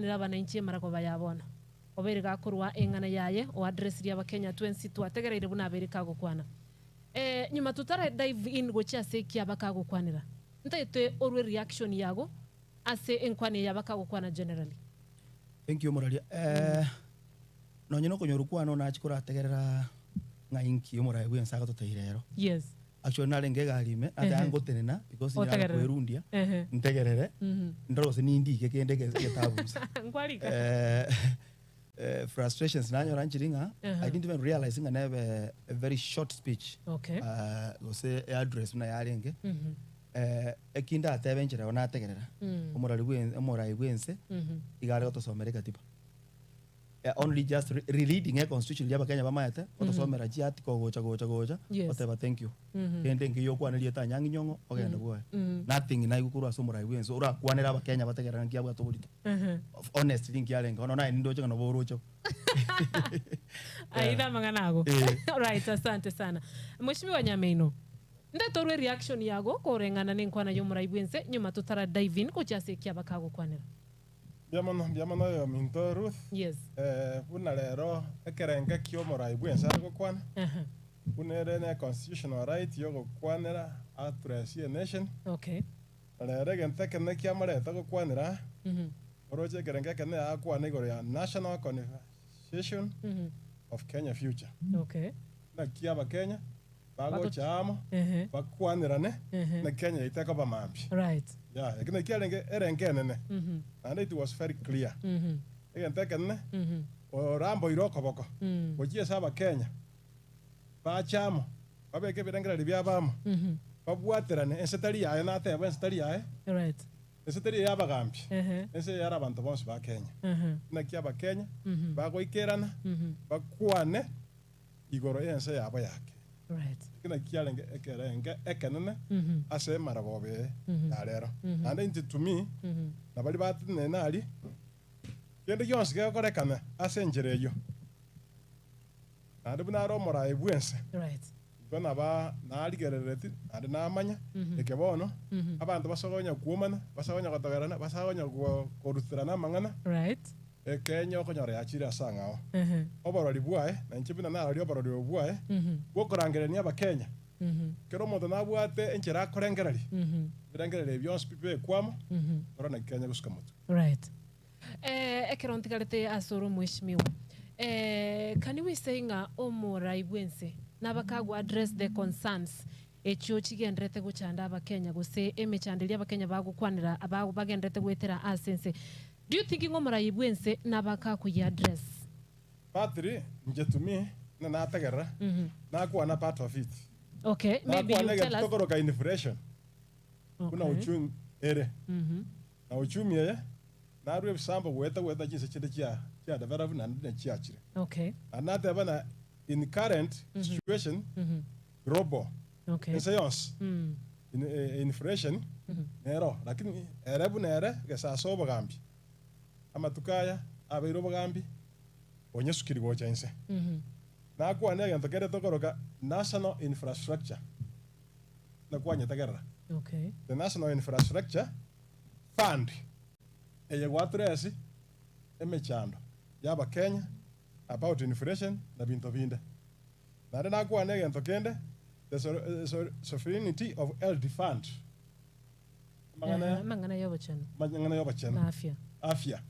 Nere abanainchi emaragoba ya bono. Obeire gakorwa eng'ana yaye, oadresirie Abakenya twensi twategereire buna abeire kagokwana. Eh, nyuma totara dive in gochia ase eki aba kagokwanera, ntaete orwe reaction yago ase enkwana eye aba kagokwana generally. Thank you omoraria. Eh, nonye nokonyora okwana onachi korategerera ng'a inki omoraia bwense agototebia rero. Yes. Actually narenge egari ime, nataka Ehe. ngotenena because nyare Otegerere. kwerundia, Ehe. ntegerere, Mhm. ndore gose nindike kende ege- egetabu inse. Nkwarika. Eh, eh, frustrations nanyora nchiri ng'a Ehe. I didn't even realize ng'a nebe a very short speech Okay. gose address buna yarenge. Mhm. Eh, eki ndatebe enchera ero nategerera, omorari bwe omorai bwense Mhm. iga are gotosomera ekatiba. Eh, only just re- rereading e constitution eria abakenya bamaete, gotosomera chi article gocha gocha gocha, Yes. oteba thank you. Mhm. Kende nkiyo okwane rieta Anyang'i Nyong'o, ogende bwoye. Mhm. Nothing naigwe korwa ase omorai bwense orakwanere abakenya bategerere nki abwate oborito. Mhm. Honestly nki arenge, bono naye nindoche ng'a nabo oroche bo. Aye amang'ana ago. Eh. Right, asante sana. Mheshimiwa Nyamino, ndetorwe reaction yago koreng'ana nenkwana y'omorai bwense nyuma totara dive in gochia ase eki abakagokwanera. Mbuya mono, mbuya mono oyominto Ruth. Yes. Eh, buna rero ekerengo ki'omorai bw'ense are gokwana, Aha. buna ere ne constitutional right y'ogokwanera address ye nation, Okay. na rero egento ekenene kiamoreta gokwanera aa, Mhm. oroche ekerengo ekenene agakwana igoro ya national conversation Mhm. of Kenya future. Okay. Naki abakenya bagocha amo, Ehe. bakwanerane, Ehe. na Kenya yaito ekoba mambia. Right. Yeah, eki nakio arenge erengo enene, Mhm. naende it was very clear. Mhm. Egento ekenene, Mhm. oramboire okoboko Mm. gochia ase abakenya, bache amo, babeke ebirengererio biabo amo, Mhm. babwaterane, ense tari yaye nateba ense tari yaye, Right. ense teri eya abagambi, Ehe. ense eyare abanto bonsi ba Kenya. Ehe. Naki abakenya Mhm. bagoikerana, Mhm. bakwane igoro y'ense yabo ya Kenya. Right. Eki nakio kiarenge ekerenge ekenene Mhm. ase emaragoba eye Mhm. ya rero. Mhm. Naende inche to me, Mhm. na baria batenene aria, kende gionsi gegokorekana ase enchera eyio, naende buna are omoraai bw'ense, Right. igo naba narigerereti naende namanya, Mhm. eke bono, Mhm. abanto basogonya kwomana, basogonya gotogerana, basogonya koruterana amang'ana, Right. Ekeene okonyora yachire ase ang'ao. Ehe. Oborori bwaye, na inche buna narorie oborori obo bwaye, Mhm. bw'okorangerania Abakenya. Mhm. Kera omonto nabwate enchera akorengereria, Mhm. ebirengererio ebi bionsi pi bibekwamo, Mhm. tore naki Kenya gosuka motwe. Right. Eh, ekero ntigarete ase ore omweshimiwa eh, can we say ng'a omorai bwense nabakagwa address the concerns echio chigenderete gochanda abakenya gose emechando eria abakenya bagokwanera ba- bagenderete goetera ase ense Do you think ng'a omorai bwense nabakakoyia address? Partly inche to me buna nategerera nakwana part of it. Okay, maybe Nakwana you tell egento us. tokoroka inflation buna Okay. uchumi ere. Na uchumi eye narue ebisambo goeta goeta chinse chinde chia chia developed naende na chiachire. Okay. Naende nateba na in current situation global Okay. ense yonsi in, eh, inflation nero lakini ere buna ere gesa ase obogambi amatuko aya abeire obogambi onyesukiri gocha inse. Nakwane egento kere tokoroka national infrastructure nakwanyetegerera Okay. the national infrastructure fund eye gwaturesi emechando ya abakenya about inflation na binto binde. Naende nakwane egento kende, the sovereignty of health fund, amang'ana Eh, amang'ana y'obochenu amang'ana y'obochenu na afya. afya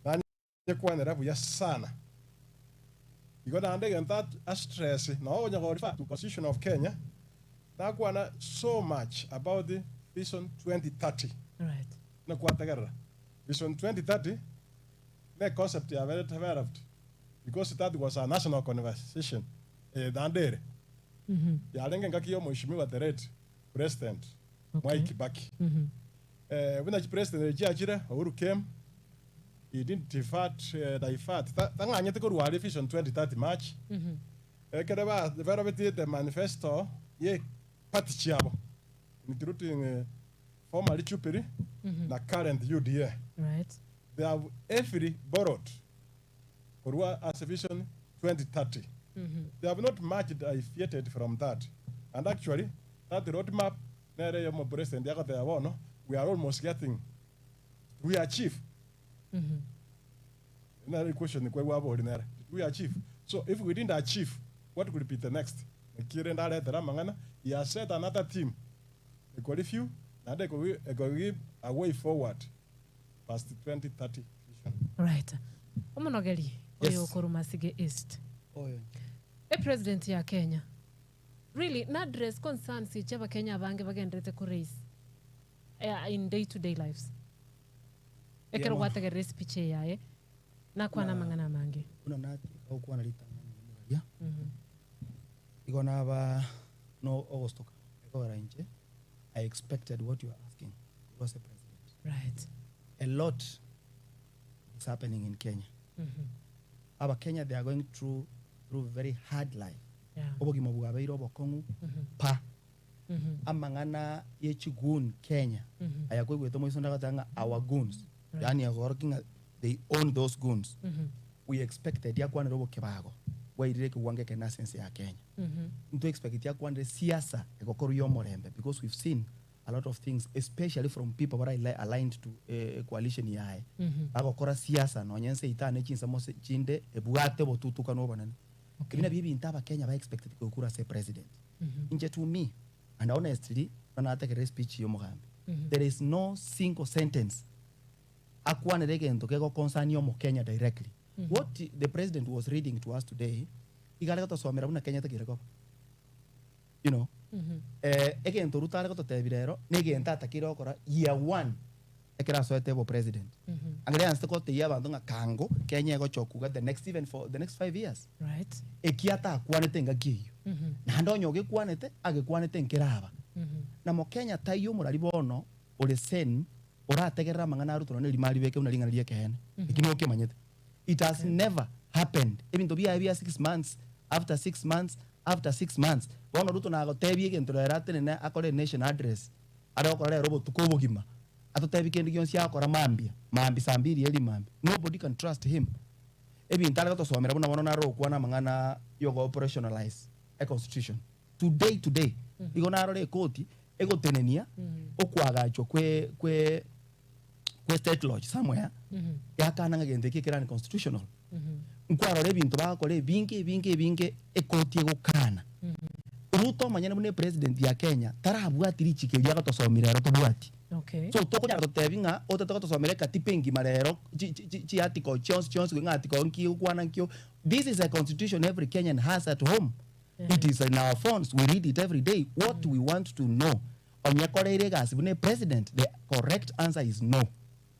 nanyekwanera buya sana. Igo naende egento at- astress noo onya go refer to constitution of Kenya, nakwana so much about the vision 2030 Right. nakwategerera vision 2030 ne concept yabere developed because that was a national conversation eh, naende ere yarenge engaki ya omweshimiwa the late president Mwai Okay. Kibaki. Eh, buna chipresident chiachire Uhuru came he didn't divert, eh, divert Ta- tang'anyete korwa aria vision 2030 march ekere ba developed the manifesto ye party chiabo including eh, formerly Jubilee na current UDA Right. they have every borrowed korwa ase vision 2030 they have not much deviated from that and actually that roadmap nere yomo president agoteba bono we are almost getting we achieve. Nere equestion kwaigwa abori nere, did we achieve? So if we didn't achieve, what could be the next? Naki rende aretere amang'ana, he has set another team eko review naende eko eko give a way forward past 2030 vision. Right. Omonogeri Yes. oyo okorwa Masige East. Oyo. Epresident ya Kenya really na address concerns echi abakenya abange bagenderete ko raise in day to day lives. Ekero Mono. gwategerera espeech eye yaye nakwana Na- amang'ana amange. Buna natieka gokwana ritang'ani omoraria, igo naba no ogostoka ekogera inche I expected what you are asking korwa ase president. Right. A lot is happening in Kenya. Abakenya they are going through through very hard life. Yeah. Obogima bwabeire obokong'u pa amang'ana ye chigoon Kenya aya koigwete moiso ndagoteba ng'a our goons yaani egoro ki ng'a they own those goons we expected akwanere obokebago bwairire ekewango ekene ase ense ya Kenya nto expect akwanere siasa egokorwa ya omorembe because we've seen a lot of things especially from people bara aligned to eh, coalition yaye bagokora siasa nonya ense itane chinsemo se- chinde ebwate obotutukano obonene. Ebi nabio ebinto abakenya ba expected gokura ase president. Inche to me and honestly buna nategerera espeech ya omogambi there is no single sentence akwanere egento kegoconcern omokenya directly. What the president was reading to us today iga are gotosomera buna Kenya etakire koba. You know? Eh, egento Ruto are gototebia rero na egento atakire gokora year one ekero asoete bo president. Angere ansete gotebia abanto ng'a kango Kenya egochokuga the next even for the next 5 years. Right. Eki atakwanete engaki eyio. Naende onye ogekwanete, agekwanete nkeraba. Na mokenya taiyo omorari bono ore sane orategerere amang'ana a Ruto nonya erimo aribeke buna ring'ana ri'ekeene. Eki nokemanyete. It has never happened. Ebinto biaye bia 6 months after 6 months after 6 months. Bono Ruto nagotebia egento rero atenene akore nation address are gokora rero obotuko obogima atotebie kende gionsi agokora mambia mambia saa mbiri early mambia. Nobody can trust him. Ebinto are gotosomera buna bono naro okwana amang'ana yogo operationalize a constitution. Today today igo narora ekoti egotenenia okwagachwa kwe kwe kwe state lodge somewhere yakana ng'a gento eki ekere unconstitutional. Nkwarora ebinto bagokora ebinge ebinge ebinge ekoti egokana. Ruto omonyene buna epresident ya Kenya tarabwati richiko erio agotosomera ero tobwati. Okay. So tokonyara gotebi ng'a otete gotosomera ekatiba engima rero chi- chi- chi- chi article chionsi chionsi ng'a article nki okwana nkio. This is a constitution every Kenyan has at home. It is in our phones. We read it every day. What we want to know onye koreire egasi buna president the correct answer is no.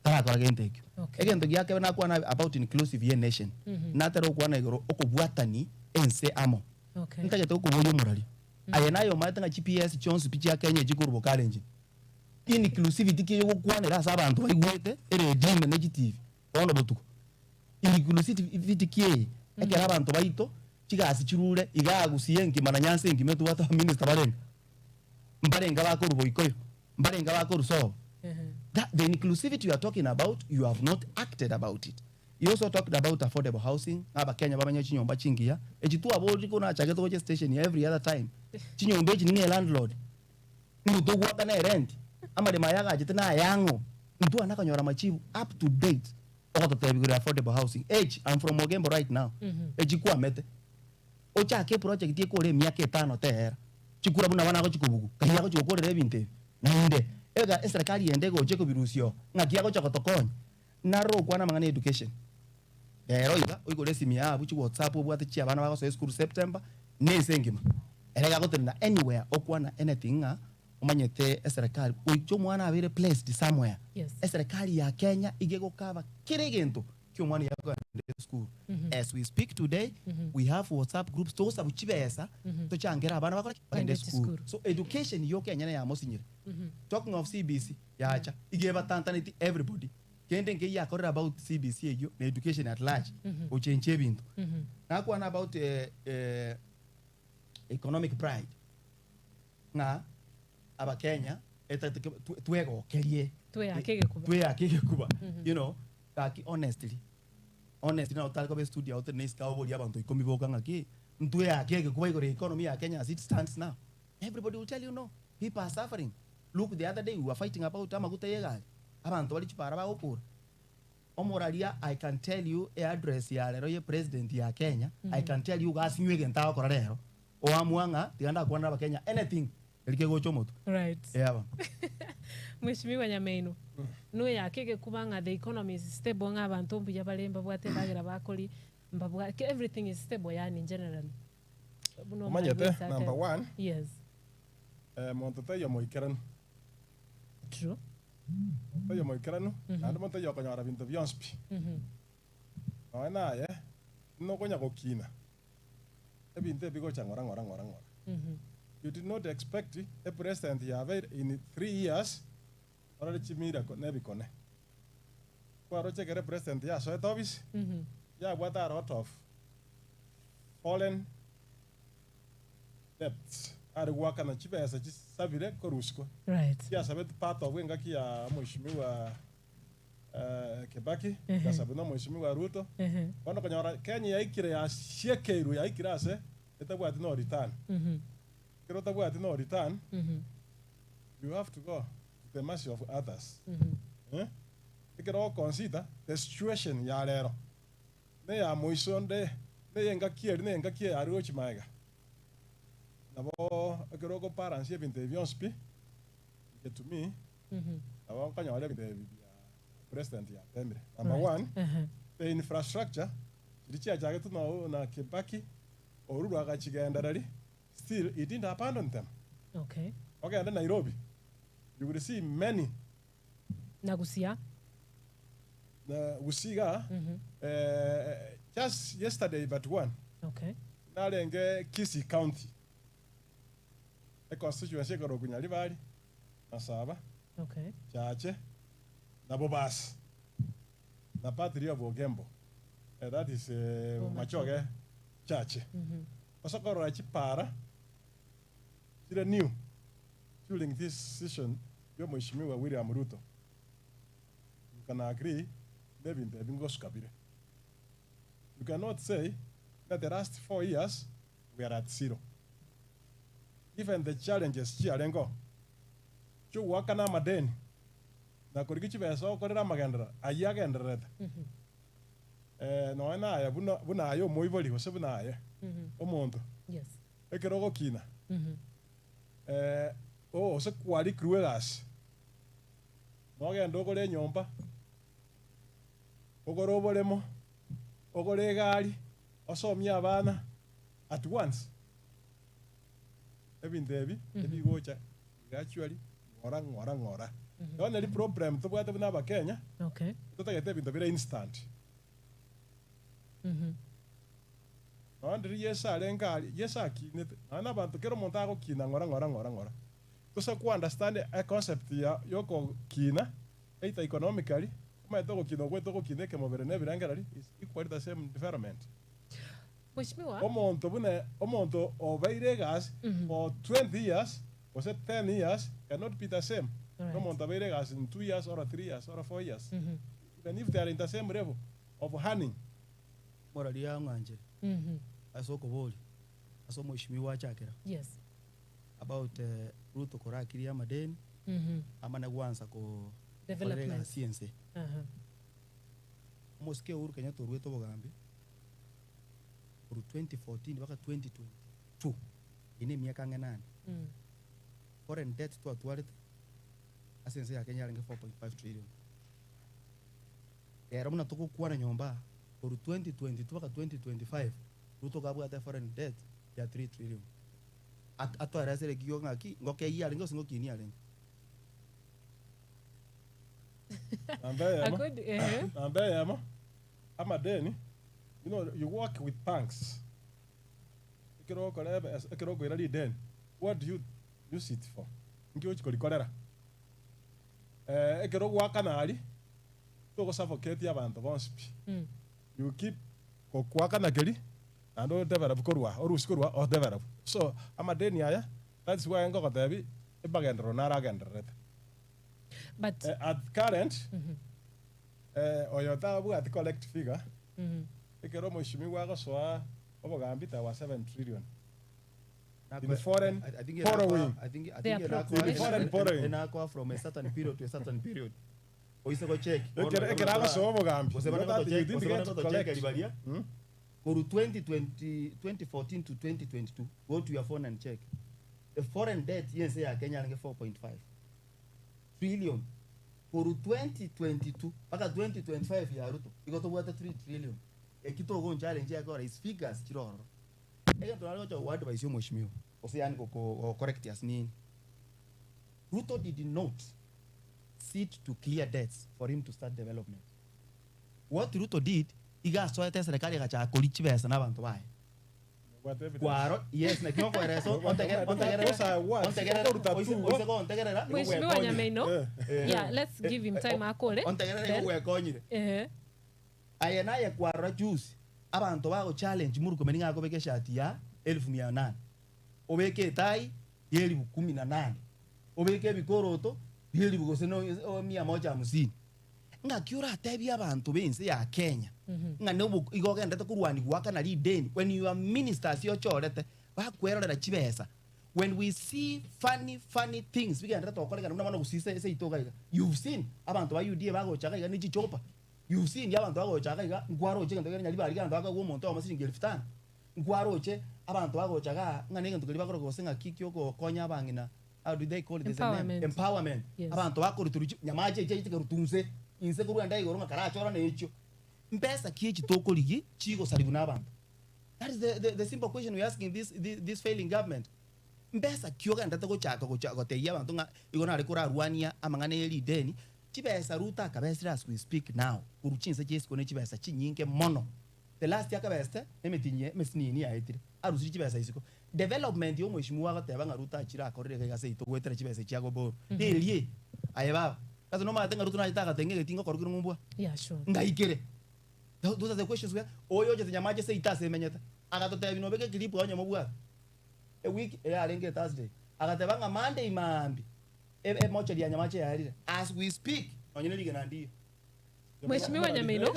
Tarakora gento ekio. Okay. Egento giakebe nakwana about inclusive ye nation. Natera okwana igoro okobwatani ense amo. Okay. Ntagete gokoboria omorari. Aye naye omanyete ng'a chi-PS chionsi pi chia Kenya chikorwa Kalenjin. Inclusivity ki eyogokwanera ase abanto baigwete eredio ime ne chi-TV bono botuko. Inclusivity ki eye ekero abanto baito chigasi chirure iga agusie engima na nyansa engima etobwate abaminister barenga mbarenga bakorwa Boikoyo mbarenga bakorwa Sobo. That the inclusivity you are talking about, you have not acted about it. You also talked about affordable housing abakenya bamenye chinyomba chingiya echi twabori konachagete gocha station every other time chinyomba echi ning'e landlord nintogwaka na erent amaremo aya agachete na ayang'o ntwana konyora machibu up to date ogototebia igoro ya affordable housing age I'm from Ogembo right now echi kwamete ochake project ekore emiaka etano tehera chikura buna bana gochikobugu kai agochi gokorera ebinto ebi naende ega eserikali ende egocha ekobirusio ng'aki agocha gotokonya naro okwana amang'ana ya education rero iga oigore esimi yabu chi WhatsApp obwate chi abana bagosoa esukuru September na ense engima ere gagotenena anywhere okwana anything ng'a omanyete eserikali oiche omwana abeire placed somewhere. Yes. Eserikali ya Kenya iga egokaba kera egento kia omwana yakogenda esukuru. As we speak today we have WhatsApp groups togosabu chibesa tochangere abana bakore ki? Bagende Bagende esukuru. chisukuru. So education yo Kenya yamosinyire. Talking of CBC yacha igebatantaneti everybody kende nke yakorera about CBC eyo na education at large ochenche ebinto nakwana about economic pride ng'a abakenya twegokerie Tweyake egekuba. tweyake egekuba gaki honestly honestly na otari koba studio out ne isika oboria abanto ikomi boka ng'aki ntweyake egekuba igoro ya economy ya Kenya as it stands now, everybody will tell you no, people are suffering. Look, the other day we were fighting about amaguta y'egari abantu bari chipara bagokura. Omoraria I can tell you e address ya rero ye president ya Kenya, I can tell you iga asinywe egento agokora rero, oamua ng'a tiga ndakwanere abakenya anything eri kegocha omotwe. Right. Eeh bono. Mheshimiwa Nyameinwa, noyake egekuba ng'a the economy is stable ng'a abanto mbuya bare mbabwate endagera bakoria, mbabwa everything is stable yaani generally. Buna omorwani Omanyete, bwense number ateba. one, Yes. eh, monto taiyo moikeranu. True. Taiyo omoikeranu, naende monto taiyo okonyora binto bionsi pi. Nonya naye, nokonya gokina, ebinto ebi bigocha ng'ora ng'ora ng'ora ng'ora. You did not expect a president yabeire in 3 years orore chimiracle na ebikone. Kwaroche ekero epresident yasoete office, yabwate a lot of foreign debts are goakana chibesa chisabire korusigwa. Chiasabetwe part of engaki ya Mheshimiwa Kibaki, chigasabwa na Mheshimiwa Ruto. Bono okonyora Kenya yaikire yasiekeirwe yaikire ase etabwati no return. Ekero otabwati no return, you have to go to the mercy of others. Eh? Ekero ogoconsider the situation ya rero, na eya moiso onde, na ey'engaki eria, na ey'engaki eye aria gochia magega, nabo ekero ogobalance ebinto ebi bionsi pi, inche to me, nabo nkonyora ebinto ebi bia president yatemire. Number one, the infrastructure, chiria chiachagetwe na na Kibaki, Uhuru agachigendereria, still he didn't abandon them. Ogende Nairobi, you will see many Na gusia. Na gusii igaa, just yesterday but one, narenge Kisii County, econstituency ekorokwa Nyaribari, Masaba, Chache, na Bobasi, na part eria ya Bogembo, that is Bomachoge Chache. Ase okorora chipara chire new during this session ya Omweshimiwa William Ruto, you can agree nebinto ebi ngosuka bire. You cannot say that the last 4 years we are at zero. Even the challenges chiarengeo chiogoakana amadeni na korigia chibesa okorera amagenderero ayio agendererete, nonya naye buna buna aye omoibori gose buna aye omonto, ekero ogokina, gose kwarikirwe egasi, nogende ogore enyomba, ogore oboremo, ogore egari, osomie abana at once. Ebinto ebi ebigocha gradually ng'ora ng'ora ng'ora. Bono neri problem tobwate buna abakenya, totagete ebinto bire instant. Nonya ndiria Yeso arenge aria, Yeso akinete, nonya na abanto kera omonto agokina ng'ora ng'ora ng'ora ng'ora. Tose ko understand econcept ya yokokina either economically, omanyete ogokina ogwete ogokina ekemobere na ebirengereri is equally the same development. Mheshimiwa. Omonto buna omonto obeire egasi for 20 years gose 10 years cannot be the same na omonto obeire egasi in 2 years or 3 years or 4 years, even if they are in the same level of earning. Moraria ng'anchere ase okoboria ase omweshimiwa achakera about Ruto korakiria amadeni amane gwansa ko korera Development. Egasi ense. Omosike Uhuru Kenyatta oruete obogambi korwa 2014 mpaka 2022, eye na emiaka ang'e nane. Foreign debt twatwarete ase ense ya Kenya yarenge 4.5 trillion. Rero buna togokwana nyomba aa, korwa 2022 mpaka 2025, Ruto kabwate foreign debt ya 3 trillion. At- atoeresere ekio ng'aki, ngokeyia arenge gose ngokinia arenge. Namba eyemo, Ehe. namba eyemo, amadeni, you know you work with banks. Ekero okora ebesa, ekero okoira rideni, what do you use it for? Nki ochi korikorera? Ekero ogoakana aria, togosuffocate abanto bonsi pi. You keep gokwakana keria, naende odevelop korwa orusie korwa odevelop. So, amadeni aya, that's why nkogotebia, emagenderero naro agendererete. But At current, oyo tabwati correct figure, ekero omweshimiwa agosoa obogambi tawa 7 trillion. In foreign I think borrowing. I think They I are think In foreign borrowing. Inakuwa from a certain period to a certain period. Oise gocheck bono Ekero iga ekero buna agosoa obogambi, gose you bana know that you gotocheck didn't gose bana get to gotochekeri collect. baria korwa 2020 2014 to 2022 go to your phone and check the foreign debt yense ya Kenya yarenge 4.5 trillion korwa 2022 mpaka 2025 ya Ruto igo tobwate 3 trillion eki togonchallenge ekora is figures chire ororo egento nare gocha goadvise omweshimiwa gose yaani goko gocorrect asinini Ruto did not sit to clear debts for him to start development. What Ruto did, iga asoete eserekari agachaka koria chibesa na abanto baye. What evidence? Kwaro, yes, naki okoeresa ontegere ontegerere Those are words. ontegerere Okoruta oise tu. oise gontegerera igo Mheshimiwa gwekonyire. Nyameno, Eh. yeah, let's give him time akore. Ontegerere igo Then, gwekonyire. eh, Aye naye kwarora juzi abanto bago challenge Murkomen ng'a akobeka eshati ya elfu mia nane, obeke etai ya elifu kumi na nane, obeke ebikoroto bia elifu gose no mia moja hamsini. Ng'aki oratebie abanto b'ense ya Kenya ng'a nobo igo ogenderete korwania goakana rideni when your ministers ochorete bakwerorera chibesa when we see funny funny things bigenderete gokorekana buna bono gose ase seito iga iga you've seen abanto ba UDA bagocha iga iga ne chichopa you've seen abanto bagocha iga iga nkwaroche egento kere nyaribari egento bakoegwa omonto oyomo siringi elfu tano Nkwaroche abanto bagocha igaa ng'a negento keria bakoroka gose ng'aki kiogokonya abang'ina, how do they call it, there's a name, Empowerment. empowerment. Yes. Abanto bakoruterwa chi nyamache echi aite korutwa inse, inse korwa enda igoro ng'a karachore na echio. Mbesa ki echi tokorigia chigosarigwa na abanto? That is the, the, the simple question we are asking this, this, this failing government. Mbesa ki ogenderete gochaka gocha gotebia abanto ng'a igo nare korarwania amang'ana ye rideni, chibesa Ruto akabesire as we speak now, korwa chinse chia isiko ne chibesa chinyinge mono. The last akabeste nemetinyie emesinini yaetire arusirie chibesa isiko. Development ya omweshimiwa agoteba ng'a Ruto achire akorire iga iga seito goetera chibesa echi agoborwa. Riria aye baba, sasa nomanyete ng'a Ruto nachete agateba ng'a egetinga okorokire ng'o mbwa? Yeah, sure. Ngaikere. Those are the questions we are oyo ochete Nyamache seito ase emenyete agatotebia nobeke eclip onye mobwate ewiki eyarenge Thursday agateba ng'a Monday maambia emochari ya Nyamache yarire as we speak nonye ne rigena ndiyo. Mheshimiwa Nyamino.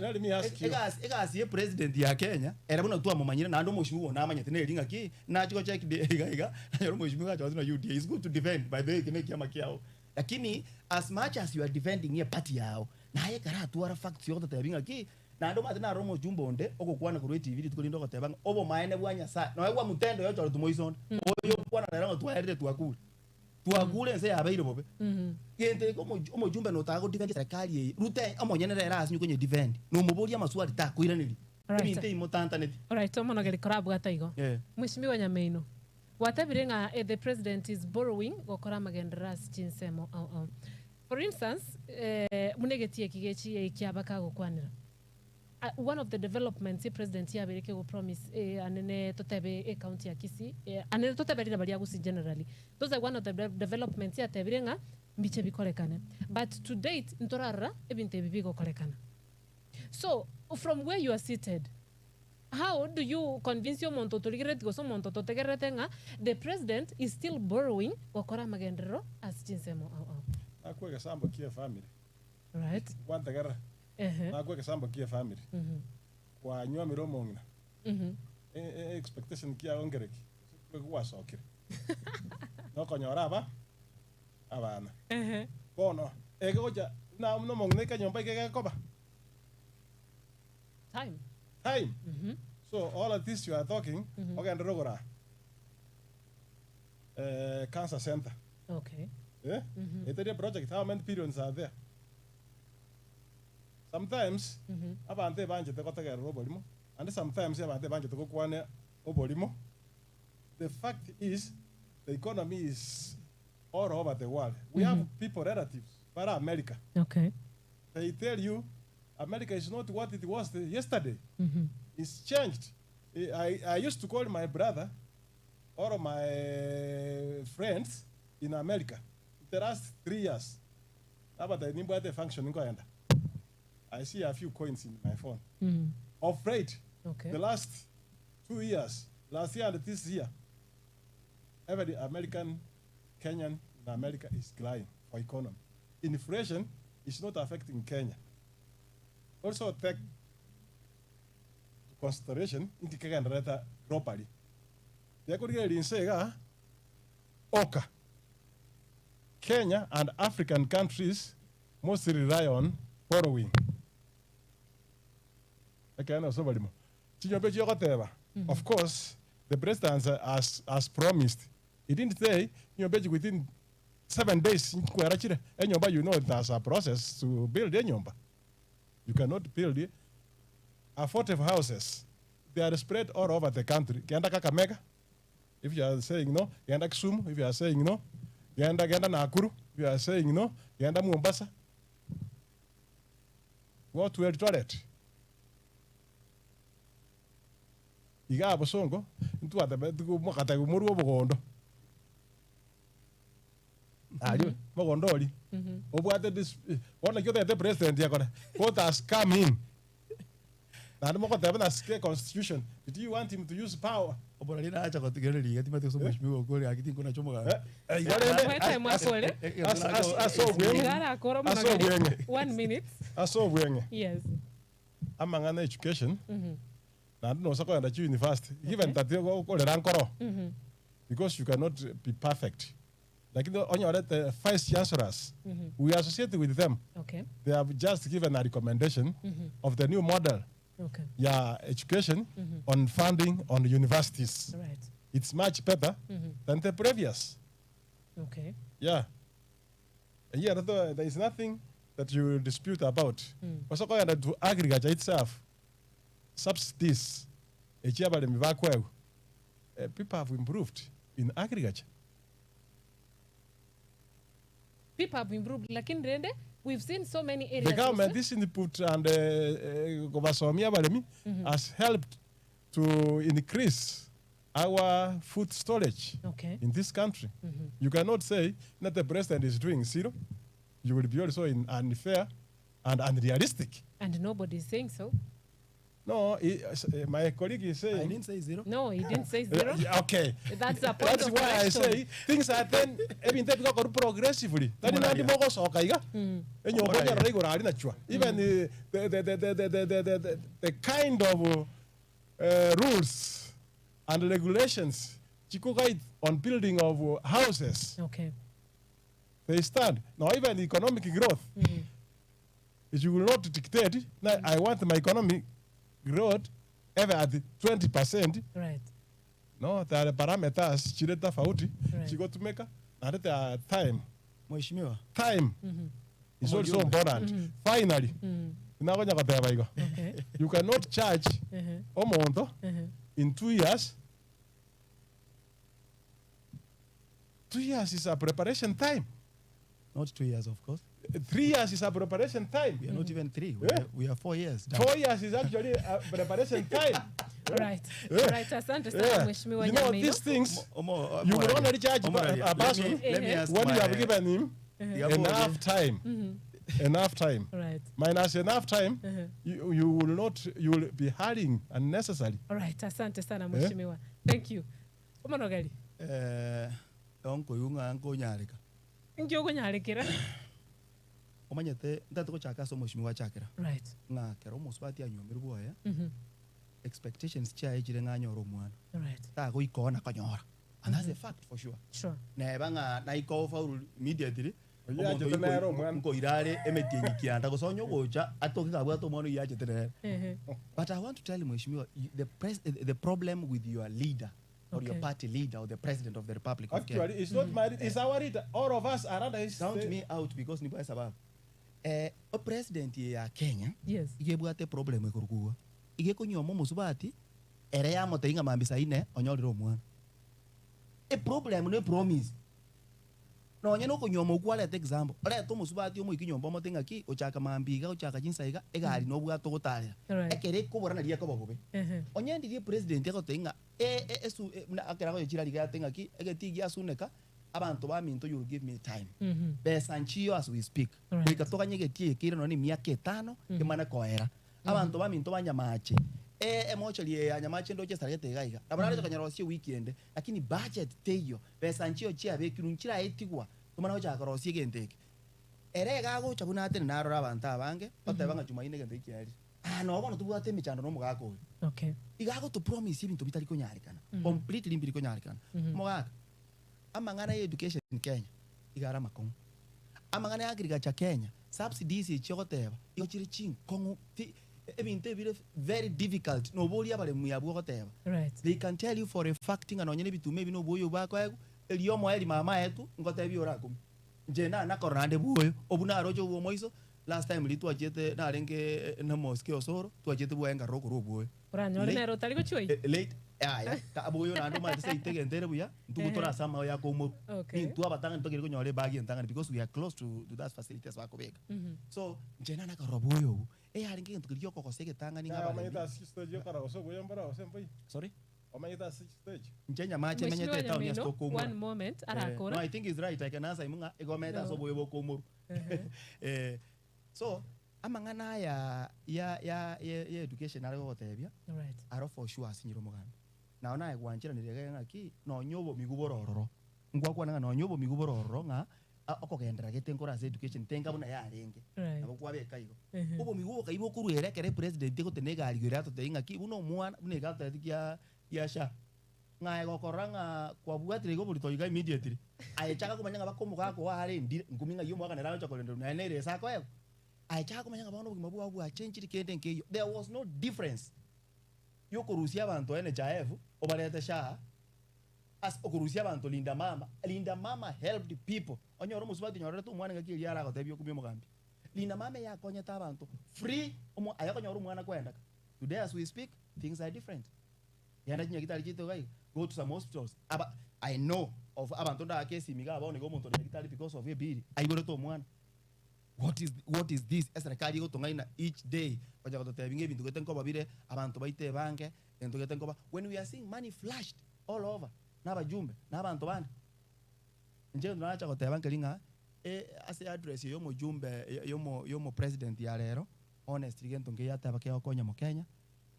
Let me ask you. Egasi egasi ye president ya Kenya ere buna twamomanyire naende omweshimiwa oyo namanyete neri ng'aki nachi gocheck de iga iga nanyora omweshimiwa gacha gose na UDA is good to defend by the way eke ne ekiama kiao lakini as much as you are defending eparty yao naye ekero atwara facts yogototebi ng'aki naende omanyete narora omochumba onde ogokwana korwa etv rituko rinde ogoteba ng'a obomaene bwa Nyasaye nonya bwa mutende oyo ochoretwe moiso onde oyo okwana nere ng'a twaerire twakure. Twakure ense yabeire bobe. Gento eke omochumbe notaka godefend eserekari eye, Ruto omonyene rero asinye konyedefend, nomoborie amaswali takoiraneria. Alright. Ebinto ebi motantaneti. Alright, omonogeri korabwate igo. Eh. Mheshimiwa Nyameinwe, gwatebire ng'a eh, the president is borrowing gokora amagenderero ase chinsemo ao ao. For instance, eh, buna egetii eki gechi ekiaba kagokwanera. One of the developments president yabeire kego promise anene totebe e county ya Kisii anene totebe rira baria Gusii generally those are one of the developments yatebire ng'a mbiche bikorekane but to date ntorarora ebinto ebi bigokorekana so from where you are seated how do you convince omonto otorigerereti gose omonto ototegererete ng'a the president is still borrowing gokora amagenderero ase chinsemo ao ao. Nakwo egesambo kia efamily. Right. Gwantegerera. Ehe. Nakwo egesambo kia efamily. Kwanywomire omong'ina. E- e- expectation kiago nkereki? Gose gwasokire. Nokonyora aba abana. Ehe. Bono ekegocha buna buna omong'ina aika nyomba iga egekoba Time. time. So all of this you are talking, ogenderere ogoraa cancer center. Okay. Eh? Etari project how many billions are there? Sometimes abanto ebanchete gotegerera oborimo and sometimes abanto ebanchete gokwana oborimo. The fact is the economy is all over the world. We have people relatives bare America. Okay. They tell you America is not what it was yesterday. It's changed. I used to call my brother or my friends in America. The last 3 years. Nabatebi nimbwate efunction nkoenda. I see a few coins in my phone. Of late, the last 2 years, last year and this year, every American, Kenyan in America is crying for economy. Inflation is not affecting Kenya. Also take consideration inki kegendererete globally. Gekorigereria inse iga, oka Kenya and African countries. mostly rely on borrowing. Ekeene ase oborimo. Chinyomba echio ogoteba, of course the president has, has promised, he didn't say chinyomba echi within 7 days nkwera chire. Enyomba you know there's a process to build enyomba. You cannot build affordable houses. They are spread all over the country. Genda Kakamega, if you are saying no. Genda Kisumu, if you are saying no. Genda genda Nakuru, if you are saying no. Genda Mombasa. Go to Eldoret. Iga Bosongo, ntwatebe mwakatebe morwe obogondo. Ario, mogondo ori. Obwate this bono ki otagete president akore. What has come in. Naende mogoteba na sike constitution. Did you want him to use power? Oborari nacha gotigereria iga timanyeti gose omweshimiwa okore gaki tinkona Eh, eh, igo rende Wete mwakore. ase obweng'e Iga arakore ase omonogeri. obweng'e One minute. ase obweng'e Yes. amang'ana education naende nosa kogenda chi university given that okorera nkoro because you cannot be perfect lakini onyorete vice chancellors we associate with them. Okay. They have just given a recommendation of the new model ya education on funding on universities. It's much better than the previous. Yeah. And yeah, there is nothing that you will dispute about. Also, going to agriculture itself, subsidies, echi abalimi bakwegwa. People have improved in agriculture. People have improved, lakini rende we've seen so many areas. The government, also. this input and kobasomia abalimi has helped to increase our food storage in this country. You cannot say that the president is doing zero. You will be also in unfair and unrealistic. And nobody's saying so. No, my colleague is I saying. didn't say zero. No, he didn't say zero. Yeah, okay. That's a point That's of why I correction. say things are then ebintu ebigakora progressively. Tari nandi mogosoka iga. Enyomba Omorari. onyarora igoro ari nachwa. Even the kind of rules and regulations chikuguide on building of houses, they stand. Now even economic growth, if you will not dictate, now I want my economic growth ever at 20%, no, there are parameters chire tofauti chigotumeka and there are time. Mheshimiwa. Time is also Omojumbe. important. Finally, nagonya goteba igo. You cannot charge omonto in 2 years. 2 years is a preparation time. Not 2 years, of course. 3 years is a preparation time. We are not even three. We are 4 years down. 4 years is actually a preparation time. Right. Asante sana Mheshimiwa You know, Nyamino. these things, Omo- you will Omorari. only charge Omorari, a let person let me ask when you my- have given him Yeah, enough time. Enough time. Minus enough time, you will not, you will be hurrying unnecessarily. All right. Asante sana Mheshimiwa. Thank you. Omonogari. Onkoyu ng'a nkonyareka. Nki okonyarekera? Omanyete ntate gochaka ase omweshimiwa achakera ng'a kero omosubati anyomerwe bwoye expectations chiaye chire ng'a anyore omwana tagoikona konyora, and that's a fact for sure. Neba ng'a naikofaulu immediately. Oyo Omonto yachete nere omwana. nkoirare emetienyi kianda gose onye ogocha atoke kabwate omwana oyo yachete nere. But I want to tell you, Mheshimiwa, the problem with your leader or your party leader or the president of the Republic of Kenya. Actually, it's not my, it's our leader. All of us are under his. Count me out because ni kwa sababu o president ya Kenya igebwate problem ekurukuwa igekunyoma omusubati ere yamotei ng'a mambi saine onyorire omwana e problem ne promise nonye nokonyoma okwo arete example orete omusubati omoiki nyomba omote ng'aki ochaka mambi iga ochaka chinsa iga egari nobwate ogotarera ekere ekobora nari ekoba bobe onyendirie president agotei ng'a buna ekero agochira riga ate ng'aki egeti giasuneka abanto baminto, you will give me time besa nchiyo as we speak. Goika toganye egetie ekere nonye na emiaka etano emane koera abanto baminto banyamache emochari ya nyamache ndoche sarete iga iga nabo narete konyora weekend, lakini budget teiyo besa nchiyo chiabekirwe nchiraetigwa tomana gochaka korosia egento eke ere iga agocha buna atene narora abanto abange bateba ng'a Jumanne egento ekiarire ah no bono tobwate emechando na omogaka oyo iga agotopromise ebinto bitari konyarekana completely mbiri konyarekana. Omogaka amang'ana ya education Kenya igara amakong'u amang'ana ya agriculture Kenya. Subsidies echi ogoteba igo chire chinkong'u ti ebinto ebire very difficult noboria abaremi abwo ogoteba. Right. They can tell you for a fact ng'a nonye na ebituma ebi nobwoyo obo bakoegwa, erio omoerio mama aetwe ngotebie orakumie. Inche nanakorora naende bwoyo, obwo naroche obwo omoiso, last time riria twachiete narenge na mosike Osoro, twachiete bwoye nkarora okorwa obwoyo. Oranyore Late nere otari gochia oyio. late yaya, ka boyo naende omanyete seito egento ere buya, intwe Ehe. tore ase amayo ya koumorwa. Okay. Intwe abatang'ani tokeri konyora ebag entang'ani because we are close to to that facility ase bakobeka. So, inche nanakarora bwoyo obwo, eyarenge egento keria giokogosa egetang'ani ng'a Naye omanyete abaremi. ase chistage okara gose oboyo mbora gose mboiyo? Sorry? Omanyete ase chistage? Inche Nyamache Mheshimiwa menyete etown ase Nyamino, tokoumora. one moment, Eh, arakora. no, I think he's right. I can answer him ng'a igo omanyete ase No. oboyo bokoumorwa. Ehe. Eh, so amang'ana aya ya ya ya ya education are gogotebia Right. aro for sure asinyire omogambi. Nao naye gwancheranire iga ng'aki nonya obomigu bore ororo. Ngwakwana ng'a nonya obomigu bore ororo ng'a a- okogenderera gete nkore ase education tenga buna yarenge. Right. Nabo kwabeka igo. Ehe. Obomigu obokai bokorwa ere ekero epresident egotena egari igoro atotebie ng'aki buna omwana buna iga atotebeti kia gia SHA. Ng'a aye gokorora ng'a kwabwatire iga oborito iga immediately, aye chaka komanya ng'a baka omogaka oo arendire, nkumi ng'ai omogaka nere agocha korenderwa naye nere ase akoegwa. Aye chaka komanya ng'a bono obogima bwao bwachenchiri kende nkeiyo. There was no difference yokorusia abanto NHIF obarete SHA ase okorusia abanto Linda Mama. Linda Mama helped people. Onyore omosubati onyorerete omwana engaki eria aragotebie okumie omogambi. Linda Mama eyakonyete abanto free, omo aye okonyora omwana kwenda ka. Today as we speak, things are different. Genda chinyagitari chiaito iga iga, go to some hospitals, aba I know of abanto ndagake esimi igaa bono iga omonto ore nyagitari because of ebill, aiborete omwana. What is what is this? Eserekari egotong'aina each day gocha gototebia ng'a ebinto gete nkoba bire, abanto baito ebange, egento gete nkoba, when we are seeing money flashed all over na abajumbe, na abanto bande. Inche egento nacha goteba nkeri ng'a ase address ya omojumbe ya omo ya omopresident ya rero, honestly gento nkeiyo ateba kegokonya omokenya,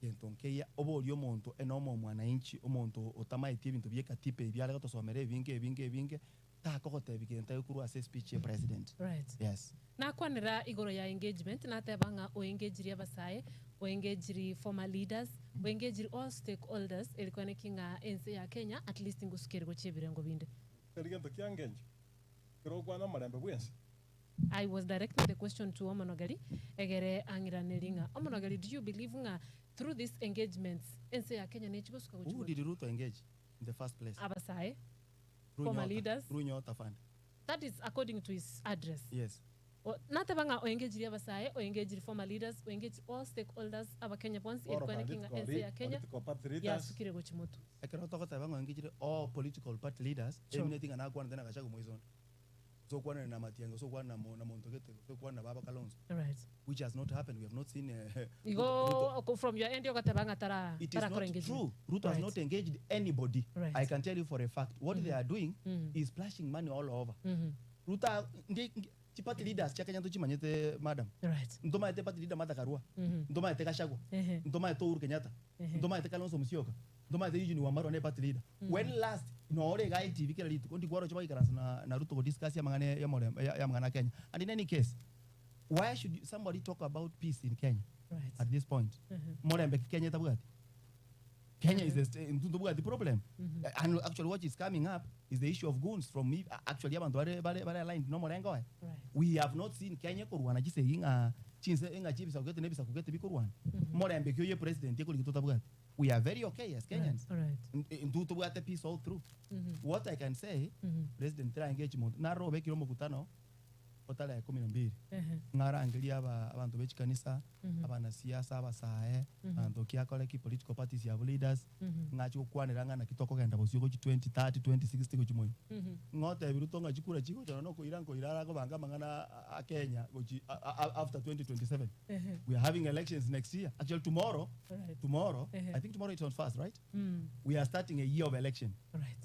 Gento nkeiya, oborie omonto ene omomwananchi, omonto otamaeti ebinto bie katiba ebi are gotosomera ebinge ebinge ebinge, takogotebia gento aye korwa ase espeech ye president. Right. Yes. Nakwanera igoro ya engagement, nateba ng'a oengagiri abasae, oengagiri former leaders, oengagiri all stakeholders eri koeneki ng'a ense ya Kenya at least ngosuka ere gochia ebirengo binde. Teri gento kia ngencho ekero ogokwana omorembe bw'ense. I was directing the question to Omonogeri egere ang'iranerie ng'a Omonogeri do you believe ng'a through these engagements ense ya Kenya nechi gosuka gochia Who gocha? did Ruto engage in the first place? Abasae, Through former Nyota, leaders. through Nyota Fund. That is according to his address. Yes. O, nateba ng'a oengagirie abasae, oengagirie former leaders, oengagiri all stakeholders, Abakenya bonsi, All eri kwane ki ng'a political ense lead- ya Kenya political party leaders. yasukire gochia motwe. Ekero togoteba ng'a oengagire all political party leaders, Sure. emineti ng'a nakwanete na Gachagua moiso onde. Gose okwanane na Matiang'i, gose okwane na mo- na monto gete, gose okwane na Baba Kalonzo, Right. which has not happened. We have not seen eh, Igo Ruto, Ruto. oko- from your end ogoteba ng'a tara It is tarakora not engagement. true. Ruto has Right. not engaged anybody. Right. I can tell you for a fact. What they are doing is splashing money all over. Ruto ndi ndi- chiparty leaders chia Kenya ntochimanyete madam. Right. Ntomaete party leader Martha Karua. Ntomaete Gachagua. Ehe. Ntomaete Uhuru Kenyatta. Ntomaete Kalonzo Musyoka. Ntomaete Eugene Wamalwa ne party leader. When last nore iga etv kera rituko ndi kwaroche baikaransa na, na Ruto godiscuss amang'ana ya omorembe ya amang'ana a Kenya. And in any case, why should you, somebody talk about peace in Kenya Right. at this point? Morembe ki Kenya etabwati? Kenya is the st- ntobwati problem. And actually what is coming up is the issue of goons from me actually abanto bare bare bare aligned nomorengo oye. Right. We have not seen Kenya korwana chisegi ng'a chinse ng'a chibisaku gete na ebisaku gete bikorwana. Morembe ki oye president ekori totabwati. We are very okay as Kenyans. Right. Intwe tobwate peace all through. What I can say, President tara engage monto. Naro obekire omokutano o tarehe kumi na mbili. Ng'a arangerie aba abanto be chikanisa, abanasiasa, abasae, abanto ki akore ki political parties yabo leaders, ng'a ache gokwanera ng'a naki tokogenda bosio gochia 2030, 2060 gochia moino. Ng'a otebi Ruto ng'a chikura chigocha nonya okoira nkoira arakobanga amang'ana a Kenya gochi after 2027. We are having elections next year. Actually tomorrow, Right. tomorrow, Ehe. I think tomorrow it's on first, right? We are starting a year of election. Right.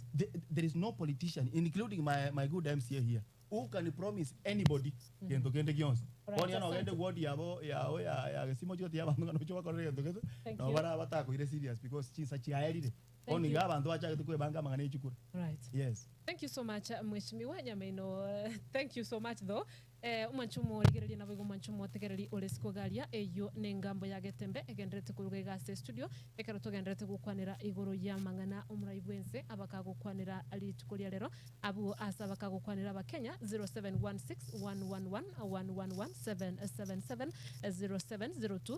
There is no politician, including my, my good MCA here, who can promise anybody gento kende gionsi. Right, Bono yana asante. ogende ward yabo yao ya ya gesimo chigoti yabanto ng'a noche bakorere gento gete. Thank Nabo you. bara batakoire serious because chinsa chiaerire. Bono Thank iga you. abanto bachagete kwebanga amang'ana e chikura. Right. Yes. Thank you so much Mheshimiwa Nyamaino. Thank you so much though. Eh, omwancho omorigereria naboigo omwancho omotegereri ore isiko garia eyio nengambo ya Getembe egendererete koruga iga ase estudio ekero togendererete gokwanera igoro y'amang'ana omorai bwense abakagokwanera rituko ria rero abwo ase abakagokwanera abakenya 0716 111 111 777 0702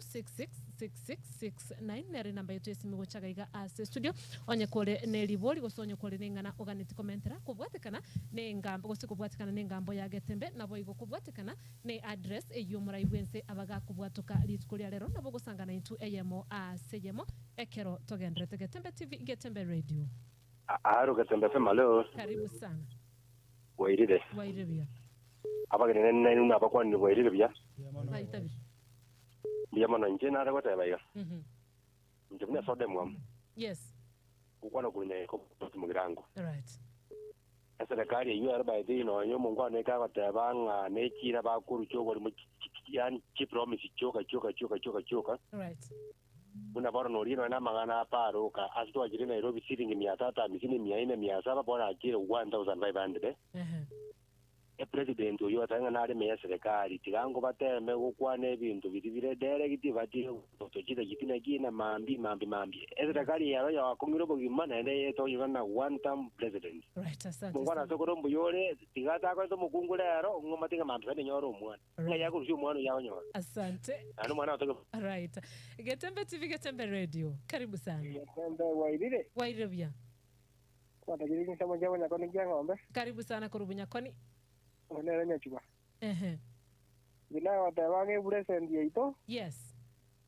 666669 nere enamba yetu y'esimi gochaga iga ase studio onye kore ne ribori gose onye kore neng'ana oganeti komentera kobwatekana nengambo gose kobwatekana nengambo ya Getembe naboigo kobwatekana ne address eyio omorai bwense abagakobwatoka rituko ria rero nabo ogosangana intwe eyemo ase eyemo ekero togenderete Getembe TV Getembe Radio. Aro Getembe FM alo. Karibu sana. Bwairire. Bwairire buya. Abageni nainwe nabakwanire bwairire buya. Baitabire. Mbuya mono inche nare goteba iga. Inche buna esoda emwamu. Yes. Gokwana korwa nyaika omoruoti mogirango. Right. Eserekari eyio ere by the way nonya omongwana oike agoteba ng'a nechiira bakorusia oborimo yaani chipromise chioka chioka chioka chioka chioka. Right. Buna bono noria nonya namang'ana apare oka ase twachire Nairobi siringi mia tatu hamsini mia ine mia saba bono achire 1500. Ehe. Epresident oyio otebe ng'a nare ime y'eserekari, tiga ngobateme gokwana ebinto biria bire direct batige gotochita chitina kina mambia mambia mambia. Eserekari eye ero yakong'ire obogima naende etochire na one term president. Right, asante Mongwana sana. ase okore mbuya ore, tiga atakorete omokungu rero, ng'omate ng'a mambia sande nyore omwana. Ng'ai Right. akorusia omwana oyio akonyora. Asante. Naende omwana otoke. Right. Getembe TV, Getembe Radio. Karibu sana. Getembe bwairire? Bwairire buya. Kwatagire chinsemo chia bonyakoni chia ng'ombe. Karibu sana korwa Bunyakoni. Oyo nere Nyachuba. Ehe. Inche nagoteba ng'a epuresenti yaito Yes.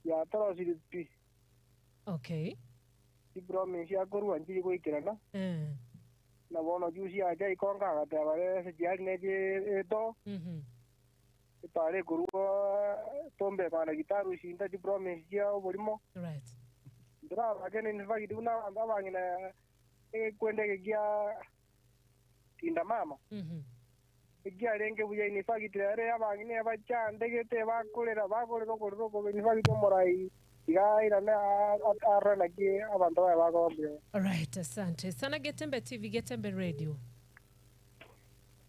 yatorosirie pi. Okay. Chipromise akorua nchiri goikerana. Eh. Na bono juzi acha ikonga agateba ase chiari ne eto. Mhm. Etare ekorua tombe kona gitaru chinta chipromise chia oborimo. Right. Ntorabake in fact buna abanto abang'ina Egekwenda eke gia Tinda Mama ekiarenge buya in fact ere abang'ina ebachandegete bakorera bakorera okorera okobe in fact omorai iga airane arore naki abanto baye bakoba mbuya mono. Alright, asante sana Getembe TV, Getembe Radio.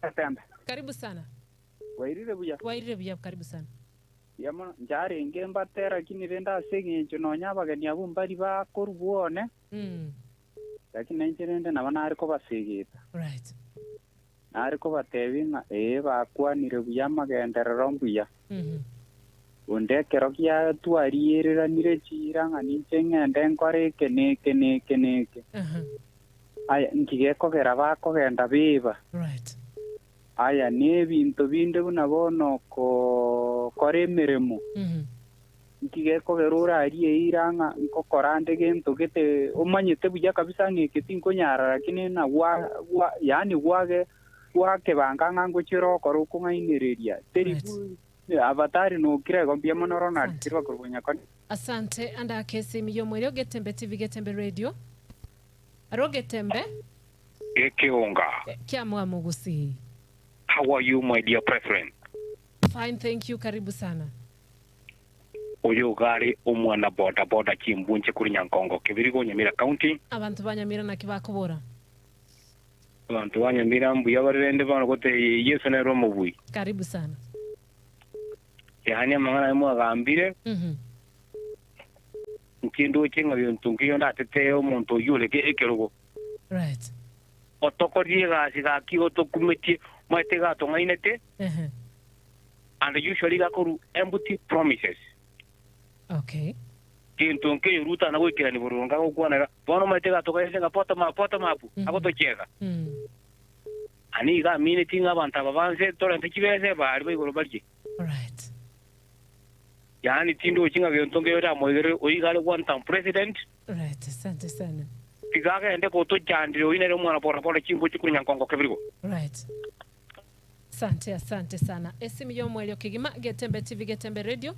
Getembe. Karibu sana. Bwairire buya? Bwairire buya, karibu sana. Mbuya mono. Ncharenge mbate lakini rende ase eng'encho nonya abageni abwo mbari bakorwa one, lakini nainche rende nabo nare kobasegeta. Right. Nare kobatebia ng'a ee bakwanire buya amagenderero mbuya. Onde ekero gia twariereranire chiira ng'a ninche ng'ende nkore eke na eke na eke na eke. Aya, nki gekogera bakogenda beba? Right. Aya nebinto binde buna bono okokora emeremo. Nki gekogera orarie eira ng'a nkokora nde gento gete omanyete buya kabisa ng'a eke tinkonyara lakini na gwa gwa yaani gwage gwakebanga ng'a ngochia ore okore okong'ainereria. Teri bu abatari nokire igo mbuya mono Ronald Asante. Kirwa korwa Bonyakoni. Asante ande ake esimi y'omwerio Getembe TV Getembe Radio. Aro Getembe. Ekeonga. Kiamua Mugusii. How are you my dear president? Fine thank you karibu sana. Oyo iga are omwana boda boda chimbunche korwa Nyankongo Kebirigo Nyamira County. Abanto ba Nyamira naki bakobora? Abanto ba Nyamira mbuya bare rende bono gotebia Yeso nere omobui. Karibu sana. Yaani amang'ana aya mwagambire, inche ndoche ng'a gento nkeiyo ndatetee omonto oyio ore ekerogo. Right. Otokorire egasi gaki otokumetie, omanyete iga atong'ainete, Ehe. and usually iga akorwa empty promises. Okay. Gento nkeiyo Ruto ana goikerania boronge agokwana iga, bono omanyete iga atogaete ng'a bottom up, bottom up, agotochega. Ani iga amineti ng'a abanto aba banse torente chibesa ebari ba igoro barie. Right. Yaani tindochi ng'a gento nkeiyo ndamoigere oyio iga are one term president. Right, asante sana. Tiga agende gotochandera oyio nere omwana boda boda chimbuche korwa Nyankongo Kebirigo. Right. Asante, asante sana. Esimi y'omwerio kegima, Getembe TV, Getembe Radio.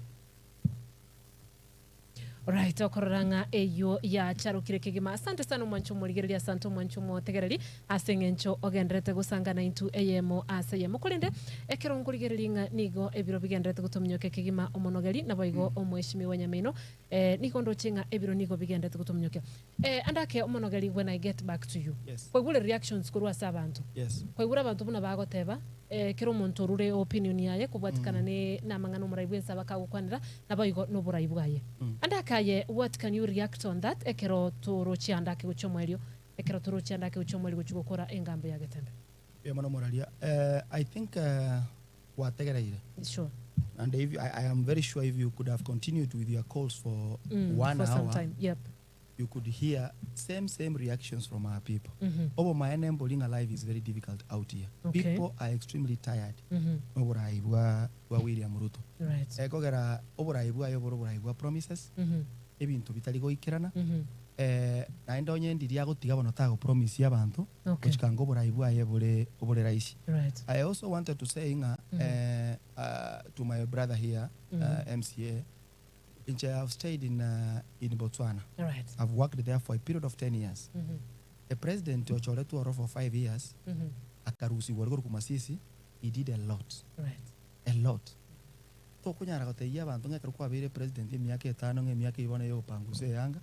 Alright, okorora ng'a eyio yacharokire kegima. Asante sana omwancho omorigereria, asante omwancho omotegereri ase eng'encho ogendererete gosanga naintwe eyemo ase eyemo. Korende ekero nkorigereria ng'a nigo ebiro bigendererete gotominyokia kegima omonogeri naboigo omweshimiwa Nyamino, eh, nigo ndoche ng'a ebiro nigo bigendererete gotominyokia. Eh, ande ake omonogeri when I get back to you. Yes. Kwaigure reactions korwa ase abanto. Yes. Kwaigure abanto buna bagoteba, eh, kera omonto orure opinion yaye kobwatikana ne namang'ana omorai bwensi abakagokwanera, naboigo noborai bwaye. Ande ake aye what can you react on that ekero torochie ande ake gochia omoerio, ekero torochie ande ake gochia omoerio gochia gokora engambo ya Getembe. Mbuya mono moraria. Eh, I think eh, gwategereire. Sure. And if, I, I am very sure if you could have continued with your calls for Mm, one for some hour, time. Yep. you could hear same same reactions from our people. Obomaene mbori ng'a life is very difficult out here. Okay. People are extremely tired noborai bwa bwa William Ruto. Right. Ekogera oborai bwaye obore oborai bwa promises, ebinto bitari goikerana, eh, naende onye ndiria agotiga bono tagopromisia abanto, Okay. gochika nga oborai bwaye bore obore rahisi. Right. I also wanted to say ng'a eh, uh, to my brother here, uh, MCA, Inche I have stayed in, uh, in Botswana. Right. I've worked there for a period of 10 years. A president ochoretwe oro for 5 years, akarusigwa ore korwa Masisi, he did a lot. Right. A lot. Tokonyara gotebia abanto ng'a ekero kwabeire president emiaka etano ng'a emiaka eyio bono eyogopangusa eyanga,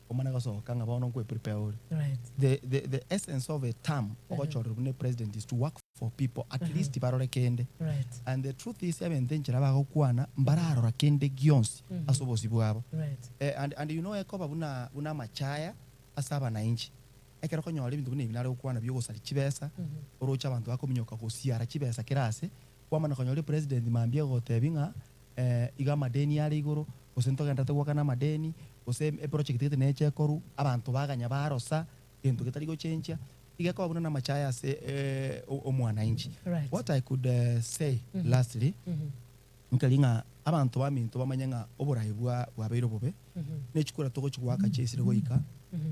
omane gosoka ng'a bono nkwe prepare ore. Right. The, the, the essence of a term ogochorerwa buna president is to work for people at least barore kende. Right. And the truth is ebento enchera bagokwana mbararora kende gionsi ase obosio bwabo. Right. Eh, and, and you know ekoba buna buna amachaya ase abananchi ekero okonyora ebinto buna ebi nare gokwana biogosaria chibesa oroche abanto bakominyoka gosiara chibesa kera ase kwamana konyora epresident mambia egotebia ng'a eh, iga amadeni are igoro gose ntogenderete goakana amadeni gose eproject gete neche ekoru abanto baganya barosa gento getari gochenchia iga ekoba buna namachaya ase eh, omwananchi. Right. What I could eh, say lastly nkeri ng'a abanto baminto bamanye ng'a oborai bwa bwabeire obobe ne chikura togochi goaka chiaisire goika